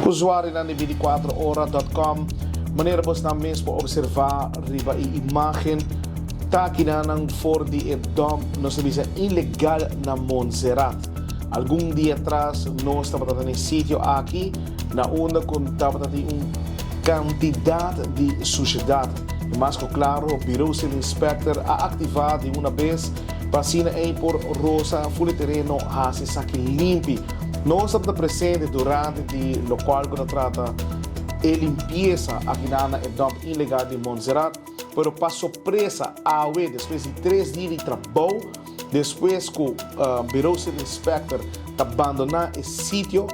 Usuarionan di 24ora.com, manera bosnan mes por observa riba e imagen, ta akinan for di e dump, nos ta bisa, ilegal na Montserrat. Algun dia atras nos tabata na e sitio aki, na unda cu tabata tin un cantidad di suciedad. Y mas cu claro, Bureau City Inspector a activa di un bes pa asina ey por rosa full e tereno, haci esaki limpi. Nos tabata presente durante di locual cu ta trata e limpieza aki na e dump ilegal di Montserrat, pero pa sorpresa, awe, despues di 3 dia di trabou, despues cu Bureau City Inspector ta abandona e sitio,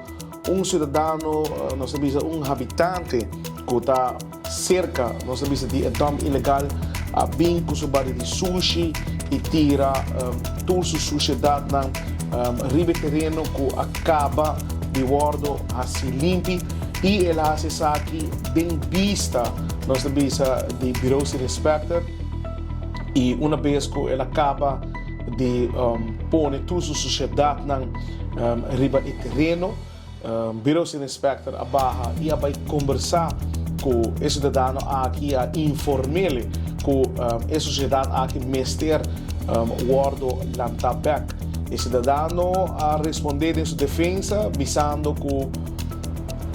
un ciudadano, nos ta un habitante cu ta cerca, nos ta di e dump ilegal, a bin cu su bari di sushi y tira tur su suciedad nan riba tereno cu a caba di wordo haci limpi, y el a haci esaki den bista, nos ta bisa, di Bureau City Inspector. Y un bes cu el a caba di pone tur su suciedad nan riba e tereno, Bureau City Inspector a baha y a bay conversa cu e ciudadano aki, a inform'e cu e suciedad aki mester wordo lanta back. E ciudadano a responde den su defensa bisando cu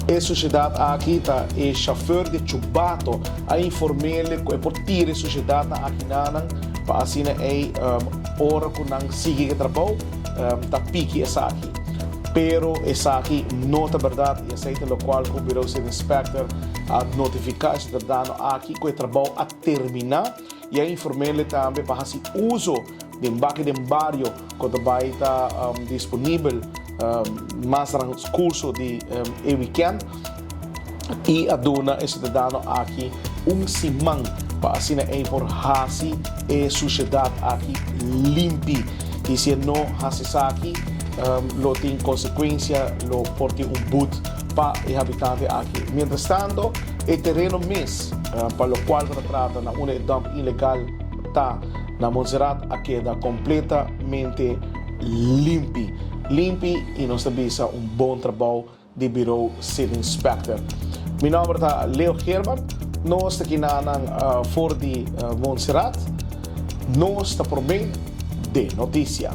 e suciedad aki ta e chauffeur di chubato a inform'e cu e por tira e suciedad aki nan pa asina e ora cu nan sigui cu trabou ta piki esaki. Pero esaki no ta berdad y esey ta locual cu Bureau City Inspector a notifica e ciudadano aki cu e trabou a termina y a inform'e tambe pa haci uso di baki di bario cu ta bay ta disponibel mas transcurso di e weekend, y a duna e ciudadano aki un siman pa asina e por haci e suciedad aki limpi. Y si no haci esaki, lo tin consecuencia, lo por tin un boet pa e habitante aki. Mientras tanto, e tereno mes, pa locual ta trata na un dump ilegal ta na Montserrat, a keda completamente limpi. Limpi y nos ta bisa un bon trabou di Bureau City Inspector. Mi nomber ta Leo Gerbert, nos ta aki na for di Montserrat, nos ta prome den noticia.